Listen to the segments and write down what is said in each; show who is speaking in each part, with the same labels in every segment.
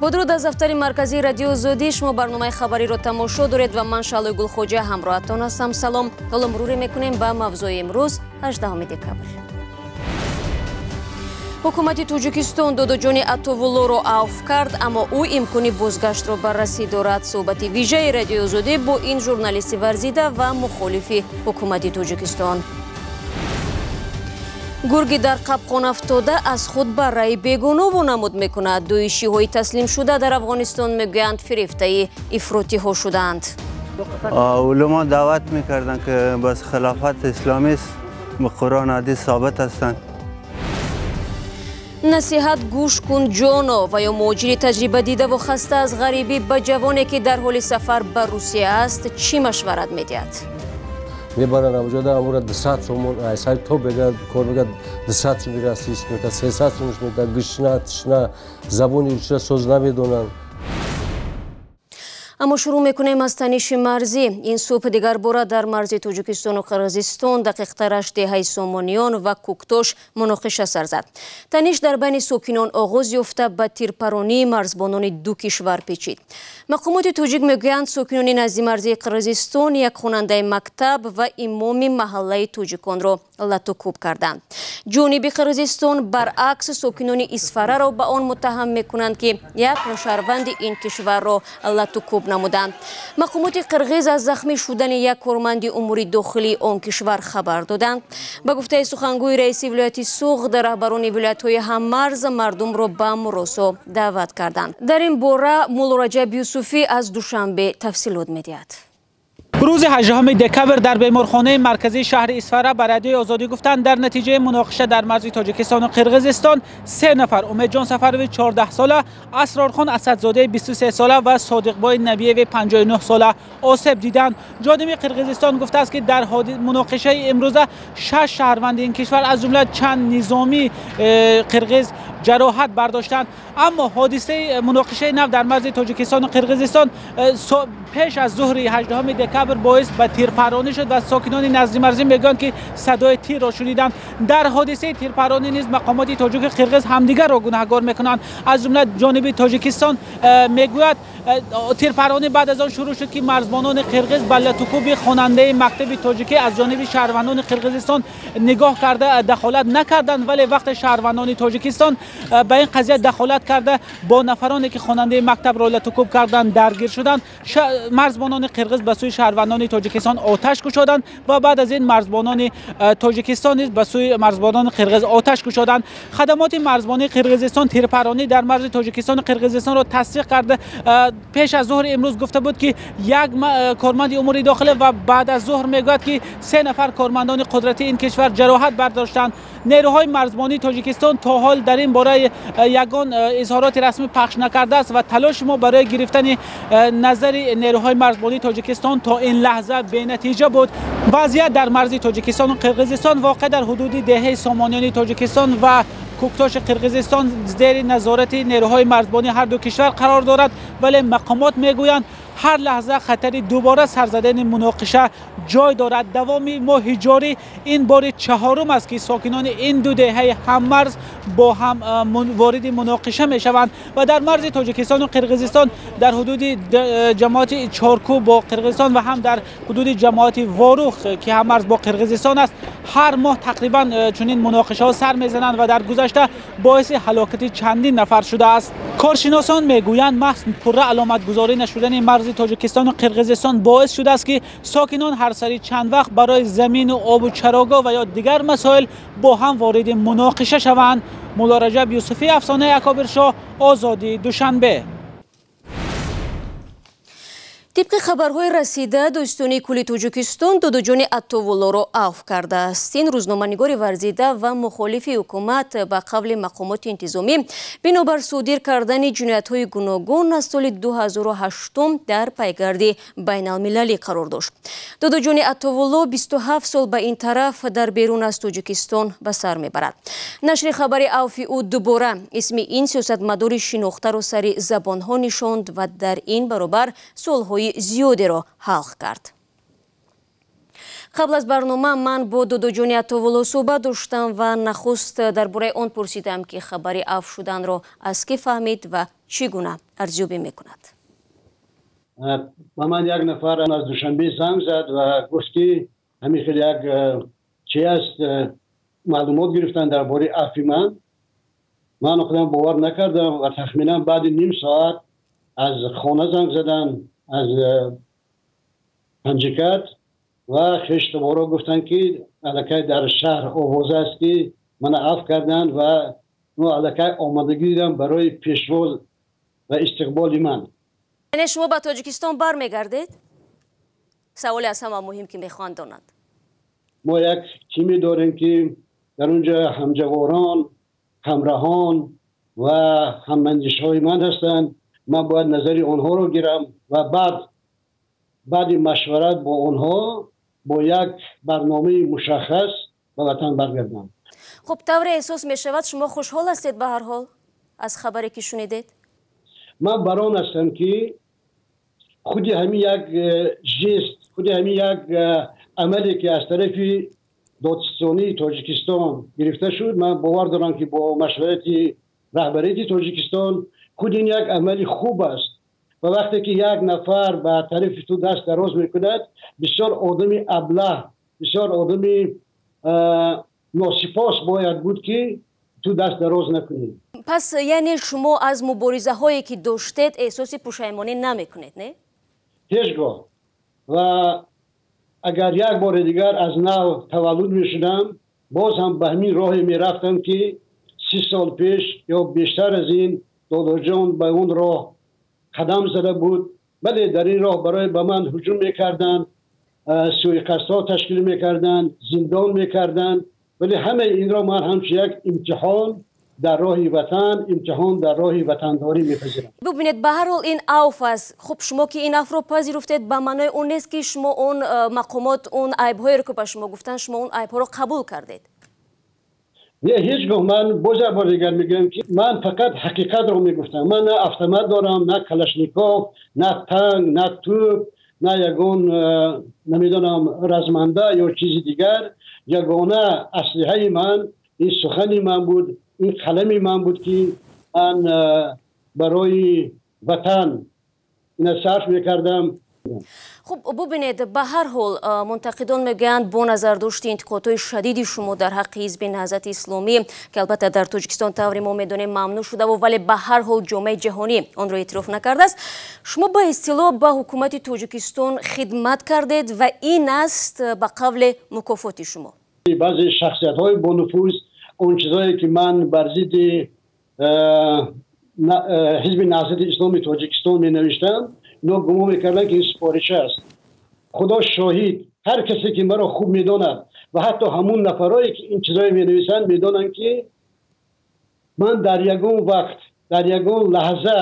Speaker 1: Бо дуруд аз дафтари марказии Радиои Озодӣ шумо барномаи хабариро тамошо доред ва ман Шаҳлои Гулхоҷа ҳамроҳатон ҳастам. Салом. Ҳоло муруре мекунем ба мавзӯи имрӯз, 18 декабр. Ҳукумати Тоҷикистон Додоҷони Атовуллоро авф кард, аммо ӯ имкони бозгаштро баррасӣ дорад. Суҳбати вижаи Радиои Озодӣ бо ин журналисти варзида ва мухолифи ҳукумати Тоҷикистон. Гурги дар қапқон афтода аз худ барраи бегуноҳ вонамуд мекунад. Дуишиҳои таслимшуда дар Афғонистон мегӯянд фирефтаи ифротиҳо шудаанд.
Speaker 2: Улумо даъват мекарданд, ки бас хилофат исломист, ба Қуръон ҳадис собит ҳастанд.
Speaker 1: Насиҳат гӯш кун ҷоно ва ё муҳоҷири таҷрибадидаву хаста аз ғарибӣ ба ҷавоне, ки дар ҳоли сафар ба Русия аст, чӣ машварат медиҳад?
Speaker 3: Мебаранд амҷода амура 200 сомон, айсай то бега кор мега 200 сом мега, 300 сомш мега, гушна, тишна, забони русия соз намедонанд.
Speaker 1: Аммо шурӯъ мекунем аз таниши марзӣ. Ин субҳ дигар бора дар марзи Тоҷикистону Қирғизистон, дақиқтараш деҳаи Сомониён ва Кӯктош, муноқиша сар зад. Таниш дар байни сокинон оғоз ёфта, ба тирпаронии марзбонони ду кишвар печид. Мақомоти тоҷик мегӯянд, сокинони назди марзии Қирғизистон як хонандаи мактаб ва имоми маҳаллаи тоҷиконро латукӯб карданд. Ҷониби Қирғизистон баръакс сокинони Исфараро ба он муттаҳам мекунанд, ки як шаҳрванди ин кишварро латукӯб намуданд. Мақомоти қирғиз аз захмӣ шудани як корманди умури дохилии он кишвар хабар доданд. Ба гуфтаи сухангӯи раиси вилояти Суғд, раҳбарони вилоятҳои ҳаммарз мардумро ба муросо даъват карданд. Дар ин бора Муллораҷаб Юсуфӣ аз Душанбе тафсилот медиҳад.
Speaker 4: Рӯзи 18 декабр дар беморхонаи марказии шаҳри Исфара ба Радиои Озодӣ гуфтанд, дар натиҷаи муноқиша дар марзи Тоҷикистону Қирғизистон се нафар: Умедҷон Сафарови 14 сола, Асрорхон Асадзодаи 23 сола ва Содиқбои Набиеви 59 сола осеб диданд. Ҷониби Қирғизистон гуфтааст, ки дар муноқишаи имрӯза шаш шаҳрванди ин кишвар, аз ҷумла чанд низомии қирғиз, ҷароҳат бардоштанд. Аммо ҳодисаи муноқишаи нав дар марзи Тоҷикистону Қирғизистон пеш аз зуҳри 18 декабр боис ба тирпаронӣ шуд ва сокинони наздимарзӣ мегӯянд, ки садои тирро шуниданд. Дар ҳодисаи тирпаронӣ низ мақомоти тоҷику қирғиз ҳамдигарро гунаҳгор мекунанд. Аз ҷумла ҷониби Тоҷикистон мегӯяд, тирпаронӣ баъд аз он шурӯъ шуд, ки марзбонони қирғиз ба латукӯби хонандаи мактаби тоҷикӣ аз ҷониби шаҳрвандони Қирғизистон нигоҳ карда дахолат накарданд, вале вақте шаҳрвандони Тоҷикистон ба ин қазия дахолат карда, бо нафароне, ки хонандаи мактабро латукӯб карданд, даргир шуданд, марзбонони қирғиз ба сӯи шаҳрвандони Тоҷикистон оташ кушоданд ва баъд аз ин марзбонони Тоҷикистон низ ба сӯи марзбонони қирғиз оташ кушоданд. Хадамоти марзбонии Қирғизистон тирпаронӣ дар марзи Тоҷикистону Қирғизистонро тасдиқ карда, пеш аз зуҳри имрӯз гуфта буд, ки як корманди умури дохилӣ ва баъд аз зуҳр мегӯяд, ки се нафар кормандони қудратии ин кишвар ҷароҳат бардоштанд. Нерӯҳои марзбонии Тоҷикистон то ҳол дар ин бора ягон изҳороти расмӣ пахш накардааст ва талоши мо барои гирифтани назари нерӯҳои марзбонии Тоҷикистон то ин лаҳза бенатиҷа буд. Вазъият дар марзи Тоҷикистону Қирғизистон, воқеъ дар ҳудуди деҳаи Сомониёни Тоҷикистон ва Кӯктоши Қирғизистон, зери назорати нерӯҳои марзбонии ҳар ду кишвар қарор дорад, вале мақомот мегӯянд, ҳар лаҳза хатари дубора сар задани муноқиша ҷой дорад. Давоми моҳи ҷорӣ ин бори чаҳорум аст, ки сокинони ин ду деҳаи ҳаммарз бо ҳам вориди муноқиша мешаванд ва дар марзи Тоҷикистону Қирғизистон, дар ҳудуди ҷамоати Чоркӯ бо Қирғизистон ва ҳам дар ҳудуди ҷамоати Ворух, ки ҳаммарз бо Қирғизистон аст, ҳар моҳ тақрибан чунин муноқишаҳо сар мезананд ва дар гузашта боиси ҳалокати чандин нафар шудааст. Коршиносон мегӯянд, маҳз пурра аломатгузорӣ нашудани марзи Тоҷикистону Қирғизистон боис шудааст, ки сокинон ҳар сари чанд вақт барои замину обу чарогоҳ ва ё дигар масоил бо ҳам вориди муноқиша шаванд. Муллораҷаб Юсуфӣ, Афсонаи Акобиршоҳ, Озодӣ, Душанбе.
Speaker 1: Тибқи хабарҳои расида, Додситонии кулли Тоҷикистон Додуҷони Атовуллоро авф кардааст. Ин рӯзноманигори варзида ва мухолифи ҳукумат, ба қавли мақомоти интизомӣ, бинобар содир кардани ҷиноятҳои гуногун аз соли 2008 дар пайгарди байналмилалӣ қарор дошт. Додуҷони Атовулло 27 сол ба ин тараф дар берун аз Тоҷикистон ба сар мебарад. Нашри хабари авфи ӯ дубора исми ин сиёсатмадори шинохтаро сари забонҳо нишонд ва дар ин баробар суолҳои зиёдеро ҳал кард. Қабл аз барнома ман бо Додоҷони Атовулло суҳбат доштам ва нахуст дар бораи он пурсидам, ки хабари афв шуданро аз кӣ фаҳмид ва чӣ гуна арзёбӣ мекунад.
Speaker 5: Ба ман як нафар аз Душанбе занг зад ва гуфт, ки ҳамин хел як чи аст, маълумот гирифтан дар бораи афви ман. Ман худам бовар накардам ва тахминан баъди ним соат аз хона занг задан, аз Панҷикат, ва хештуборо гуфтанд, ки аллакай дар шаҳр овоза аст, ки мана афв карданд ва аллакай омодагӣ дидам барои пешвоз ва истиқболи ман.
Speaker 1: Яъне шумо ба Тоҷикистон бармегардед? Саволе аз ҳама муҳим, ки мехоҳанд донанд.
Speaker 5: Мо як тиме дорем, ки дар онҷо ҳамҷаворон, ҳамраҳон ва ҳаммандишҳои ман ҳастанд. Ман бояд назари онҳоро гирам ва баъди машварат бо онҳо бо як барномаи мушаххас ба ватан баргардам.
Speaker 1: Хуб, тавре эҳсос мешавад, шумо хушҳол ҳастед ба ҳар ҳол аз хабаре, ки шунидед?
Speaker 5: Ман бар он ҳастам, ки худи ҳамин як жест, худи ҳамин як амале, ки аз тарафи додситонии Тоҷикистон гирифта шуд, ман бовар дорам, ки бо машварати раҳбарияти Тоҷикистон, худи ин як амали хуб аст. Ва вақте ки як нафар ба тарафи ту даст дароз мекунад, бисёр одами аблаҳ, бисёр одами носипос бояд буд, ки ту даст дароз накунӣ.
Speaker 1: Пас яъне шумо аз муборизаҳое, ки доштед, эҳсоси пушаймонӣ намекунед, не?
Speaker 5: Ҳеҷ гоҳ. Ва агар як бори дигар аз нав таваллуд мешудам, боз ҳам ба ҳамин роҳе мерафтам, ки 30 сол пеш ё бештар аз ин Додоҷон ба он роҳ қадам зада буд. Бале, дар ин роҳ барои ба ман ҳуҷум мекарданд, суиқасдҳо ташкил мекарданд, зиндон мекарданд, вале ҳамаи инро ман ҳамчун як имтиҳон дар роҳи ватан, имтиҳон дар роҳи ватандорӣ мепазирам.
Speaker 1: Бубинед, ба ҳар ҳол ин авф аст. Хуб, шумо ки ин афвро пазируфтед, ба маънои он нест, ки шумо он мақомот он айбҳоеро, ки ба шумо гуфтанд, шумо он айбҳоро қабул кардед.
Speaker 5: Не, ҳеҷ гоҳ. Ман боз як бор дигар мегӯям, ки ман фақат ҳақиқатро мегуфтам. Ман на автомат дорам, на калашников, на танк, на тӯб, на ягон, намедонам, разманда ё чизи дигар. Ягона аслиҳаи ман ин сухани ман буд, ин қалами ман буд, ки ман барои ватан ина сарф мекардам.
Speaker 1: Хуб, бубинед, ба ҳар ҳол мунтақидон мегӯянд, бо назардошти интиқодҳои шадиди шумо дар ҳаққи ҳизби Наҳзати Исломӣ, ки албатта дар Тоҷикистон, тавре мо медонем, мамнӯъ шудаву, вале ба ҳар ҳол ҷомеаи ҷаҳонӣ онро эътироф накардааст, шумо ба истилоҳ ба ҳукумати Тоҷикистон хидмат кардед ва ин аст ба қавле мукофоти шумо.
Speaker 5: Баъзе шахсиятҳои бонуфуз он чизҳое, ки ман бар зидди ҳизби Наҳзати Исломии Тоҷикистон менавиштам, ино гумон мекарданд, ки ин супориша аст. Худо шоҳид, ҳар касе, ки маро хуб медонад ва ҳатто ҳамун нафарое, ки ин чизҳое менависанд, медонанд, ки ман дар ягон вақт, дар ягон лаҳза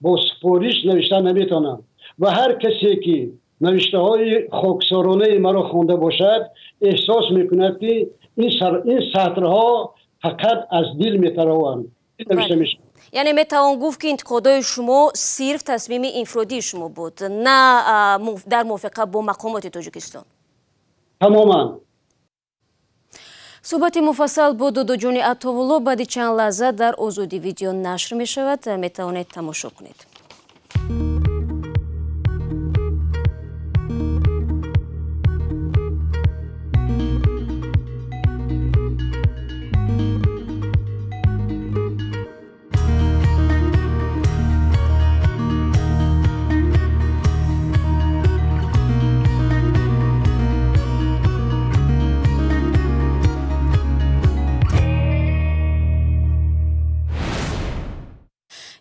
Speaker 5: бо супориш навишта наметавонам. Ва ҳар касе, ки навиштаҳои хоксоронаи маро хонда бошад, эҳсос мекунад, ки ин сатрҳо фақат аз дил метарованд. Навишта мешавад.
Speaker 1: Яъне метавон гуфт, ки интиқодҳои шумо сирф тасмими инфиродии шумо буд, на дар мувофиқа бо мақомоти Тоҷикистон?
Speaker 5: Тамоман.
Speaker 1: Суҳбати муфассал бо Додоҷони Атовулло баъди чанд лаҳза дар Озодӣ видео нашр мешавад, метавонед тамошо кунед.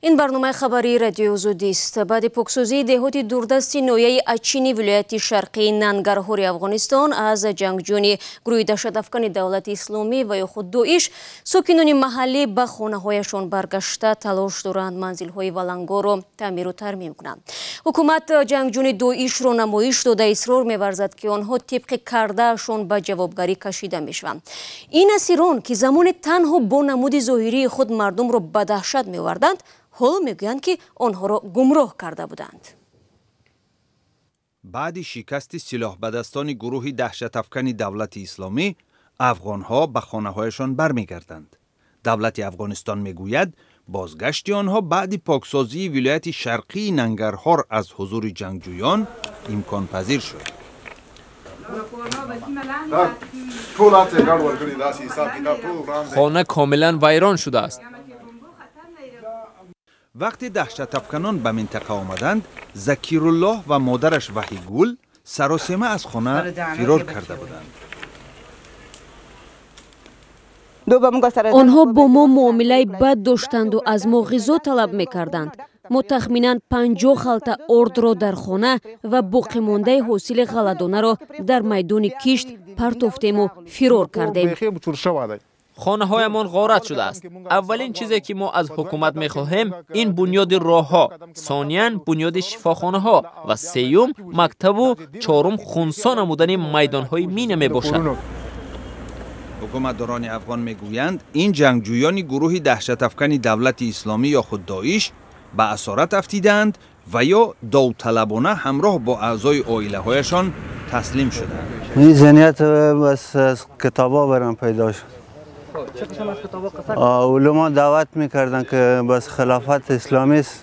Speaker 1: Ин барномаи хабарии Радиои Озодист. Баъди поксозии деҳоти дурдасти ноҳияи Ачини вилояти шарқии Нангарҳори Афғонистон аз ҷангҷӯни гурӯҳи даҳшатафкани Давлати Исломӣ ва ё худ Доиш, сокинони маҳаллӣ ба хонаҳояшон баргашта талош доранд манзилҳои валангорро таъмиру тармим кунанд. Ҳукумат ҷангҷӯни Доишро намоиш дода исрор меварзад, ки онҳо тибқи кардаашон ба ҷавобгарӣ кашида мешаванд. Ин асирон, ки замоне танҳо бо намуди зоҳирии худ мардумро ба даҳшат меоварданд, ҳоло мегӯянд, ки онҳоро гумроҳ карда буданд.
Speaker 6: Баъди шикасти силоҳбадастони гурӯҳи даҳшатафкани Давлати Исломӣ, афғонҳо ба хонаҳояшон бармегарданд. Давлати Афғонистон мегӯяд, бозгашти онҳо баъди поксозии вилояти шарқии Нангарҳор аз ҳузури ҷангҷӯён имконпазир шуд.
Speaker 7: Хона комилан вайрон шудааст.
Speaker 6: Вақте даҳшатафканон ба минтақа омаданд, Закируллоҳ ва модараш Ваҳигул саросема аз хона фирор карда буданд.
Speaker 1: Онҳо бо мо муомилаи бад доштанду аз мо ғизо талаб мекарданд. Мо тахминан 50 халта ордро дар хона ва боқимондаи ҳосили ғалладонаро дар майдони кишт партофтему фирор кардем.
Speaker 7: Хонаҳоямон ғорат шудааст. Аввалин чизе ки мо аз ҳукумат мехоҳем, ин бунёди роҳҳо, сониян бунёди шифохонаҳо ва сеюм мактабу чорум хунсо намудани майдонҳои мина мебошад.
Speaker 6: Ҳукуматдорони афғон мегӯянд, ин ҷангҷӯёни гурӯҳи даҳшатафкани Давлати Исломӣ ё худ Доиш ба асорат афтидаанд ва ё довталабона ҳамроҳ бо аъзои оилаҳояшон таслим шуданд.
Speaker 2: Ин зеҳният бас аз китобҳо барам пайдо шуд. علما دعوت میکردن که بس خلافت اسلامی است،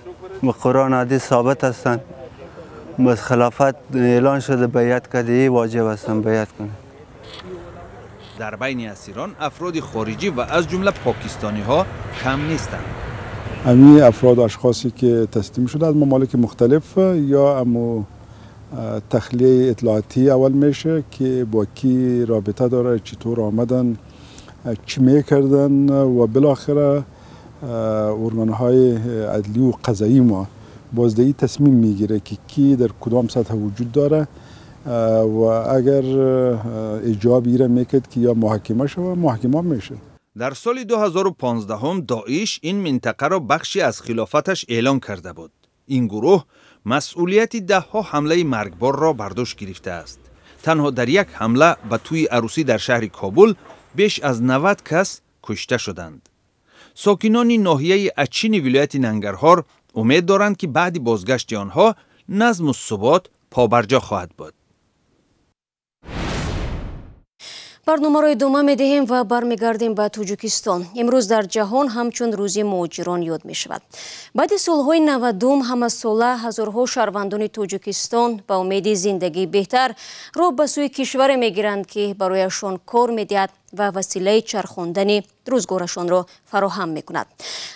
Speaker 2: به قرآن حدیث ثابت هستند، بس خلافت اعلان شده، بیعت کرده، واجب هستند بیعت کنند.
Speaker 6: در بین اسیران افراد خارجی و از جمله پاکستانی ها کم نیستند.
Speaker 8: امی افراد و اشخاصی که تسلیم شده از ممالک مختلف یا امو تخلیه اطلاعاتی اول میشه که با کی رابطه داره، چطور آمدن، چی میکردن و بالاخره ارگانهای عدلی و قضایی ما بازدهی تصمیم میگیره که کی در کدام سطح وجود داره و اگر ایجاب ایره میکرد که یا محاکمه شود، محاکمه میشه.
Speaker 6: در سال 2015 داعش این منطقه را بخشی از خلافتش اعلان کرده بود. این گروه مسئولیت ده ها حمله مرگبار را بر دوش گرفته است. تنها در یک حمله به توی عروسی در شهر کابل بیش از 90 کس کشته شدند. ساکنان ناحیه اچین ولایت ننگرهار امید دارند که بعد بازگشت آنها نظم و ثبات پابرجا خواهد بود.
Speaker 1: Барномаро идома медиҳем ва бармегардем ба Тоҷикистон. Имрӯз дар ҷаҳон ҳамчун рӯзи муҳоҷирон ёд мешавад. Баъди солҳои 90 ҳамасола ҳазорҳо шаҳрвандони Тоҷикистон ба умеди зиндагии беҳтар роҳ ба сӯи кишваре мегиранд, ки барояшон кор медиҳад ва василаи чархондани рӯзгорашонро фароҳам мекунад.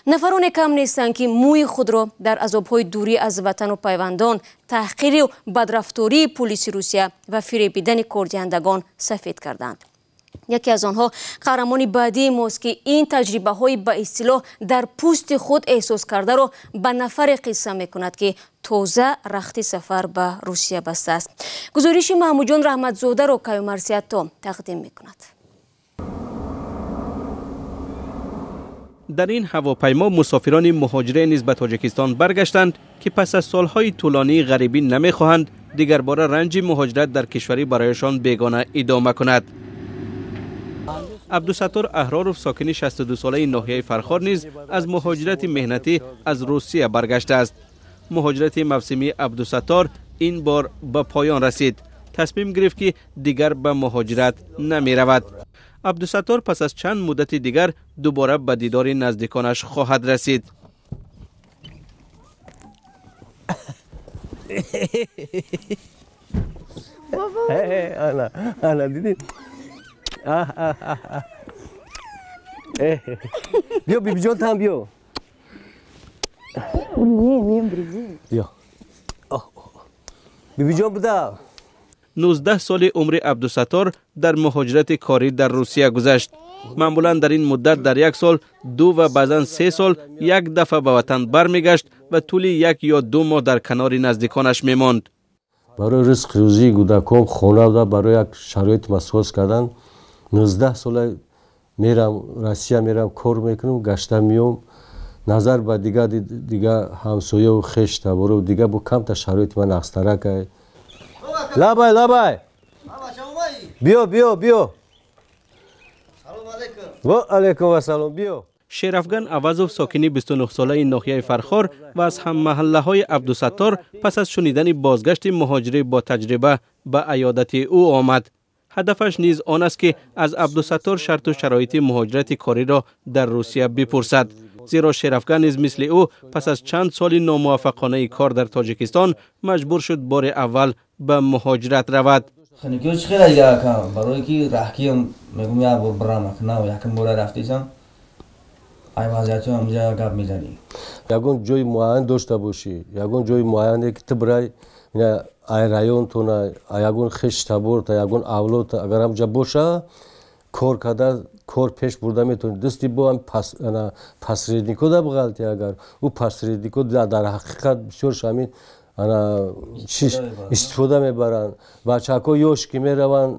Speaker 1: Нафароне кам нестанд, ки мӯи худро дар азобҳои дурӣ аз ватану пайвандон, таҳқиру бадрафтории пулиси Русия ва фиребидани кордиҳандагон сафед карданд. Яке аз онҳо қаҳрамони баъдии мост, ки ин таҷрибаҳои ба истилоҳ дар пӯсти худ эҳсос кардаро ба нафаре қисса мекунад, ки тоза рахти сафар ба Русия бастааст. Гузориши Маҳмудҷон Раҳматзодаро Каюмарсиятто тақдим мекунад.
Speaker 9: Дар ин ҳавопаймо мусофирони муҳоҷире низ ба Тоҷикистон баргаштанд, ки пас аз солҳои тӯлонии ғарибӣ намехоҳанд дигарбора ранҷи муҳоҷират дар кишварӣ барояшон бегона идома кунад. Абдусаттор Аҳроров, сокини 62-солаи ноҳияи Фархор, низ аз муҳоҷирати меҳнатӣ аз Русия баргаштааст. Муҳоҷирати мавсимии Абдусаттор ин бор ба поён расид. Тасмим гирифт, ки дигар ба муҳоҷират намеравад. Абдусаттор пас аз чанд муддати дигар дубора ба дидори наздиконаш хоҳад расид.
Speaker 3: Биё, бибиҷон, там биё. Биё. Бибиҷон буда.
Speaker 9: 19 соли умри Абдусаттор дар муҳоҷирати корӣ дар Русия гузашт. Маъмулан дар ин муддат дар як сол, 2 ва баъзан 3 сол як дафъа ба ватан бармегашт ва тӯли 1 ё 2 моҳ дар канори наздиконаш мемонд.
Speaker 3: Барои ризқ рӯзии кӯдакон хона буда, барои як шароит масоз кардан 19 сола мерам Россия, мерам кор мекунам, гашта миём. Назар ба дигар ҳамсояву хеш табору дигар бо камтар шароити ман нақстарак. Лабай, лабай. Биё, биё, биё. Ва алайкум ассалом, биё.
Speaker 9: Шерафган Авазов, сокини 29-солаи ноҳияи Фархор ва аз ҳаммаҳаллаҳои Абдусаттор, пас аз шунидани бозгашти муҳоҷири бо таҷриба ба аёдати ӯ омад. Ҳадафаш низ он аст, ки аз Абдусаттор шарту шароити муҳоҷирати кориро дар Русия бипурсад. Зеро Шерафган низ мисли ӯ пас аз чанд соли номуваффақонаи кор дар Тоҷикистон маҷбур шуд бори аввал ба муҳоҷират равад.
Speaker 10: Барое ки раҳкиям мегум як бор бирам, якум бора рафтесам, ай вазъиятҳо ҳамҷа гап мезанӣ.
Speaker 3: Ягон ҷои муайян дошта бошӣ, ягон ҷои муайяне ки ту бирай, ай районтона, ягон хеш таборта, ягон авлодта агар ҳамҷа боша, кор карда кор пеш бурда метавонӣ. Дасти бо посреднико да бғалти, агар ӯ посреднико дар ҳақиқат бисёрш ҳамин истифода мебаранд. Бачаҳако ёш ки мераванд,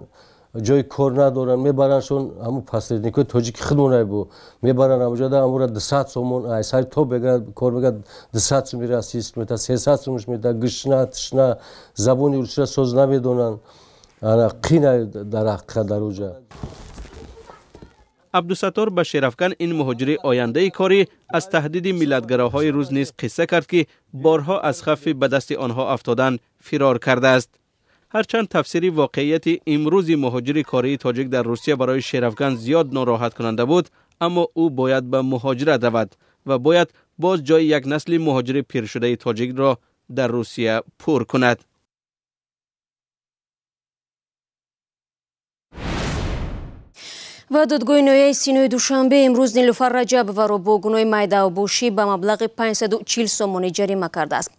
Speaker 3: ҷои кор надоранд, мебарандшон ҳамун посредникои тоҷики худмонай бу мебаранд ҳамуҷода, ҳамура 200 сомон ай сари то бегирад кор мегирад, 200 сум расист мета, 300 сумш мета, гишна тишна, забони русиро соз намедонанд, қина дар ҳақиқат дар уҷа.
Speaker 9: Абдусаттор ба Шерафган, ин муҳоҷири ояндаи корӣ, аз таҳдиди миллатгароҳои рӯз низ қисса кард, ки борҳо аз хавфи ба дасти онҳо афтодан фирор кардааст. Ҳарчанд тафсири воқеияти имрӯзи муҳоҷири кории тоҷик дар Русия барои Шерафган зиёд нороҳаткунанда буд, аммо ӯ бояд ба муҳоҷират равад ва бояд боз ҷои як насли муҳоҷири пиршудаи тоҷикро дар Русия пур кунад.
Speaker 1: Ва додгоҳи ноҳияи Синои Душанбе имрӯз Нилуфар Раҷабоваро бо гуноҳи майдаобошӣ ба маблағи 540 сомонӣ ҷарима кардааст.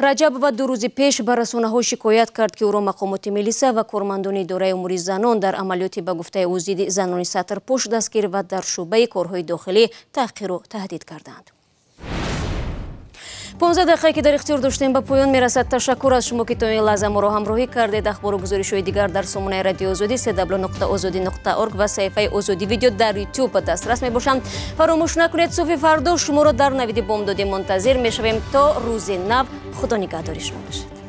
Speaker 1: Раҷабова 2 рӯзи пеш ба расонаҳо шикоят кард, ки ӯро мақомоти милиса ва кормандони идораи умури занон дар амалиёти ба гуфтаи ӯ зидди занони сатрпӯш дастгир ва дар шӯъбаи корҳои дохилӣ таҳқиру таҳдид карданд. 15 дақиқае ки дар ихтиёр доштем ба поён мерасад. Ташаккур аз шумо, ки то ин лаҳза моро ҳамроҳӣ кардед. Ахбору гузоришҳои дигар дар сомонаи Радиои Озодӣ cw.ozodi.org ва саҳифаи Озодӣ видео дар YouTube ба дастрас мебошанд. Фаромӯш накунед, субҳи фардо шуморо дар навиди бомдодӣ мунтазир мешавем. То рӯзи нав, Худо нигаҳдори шумо бошад.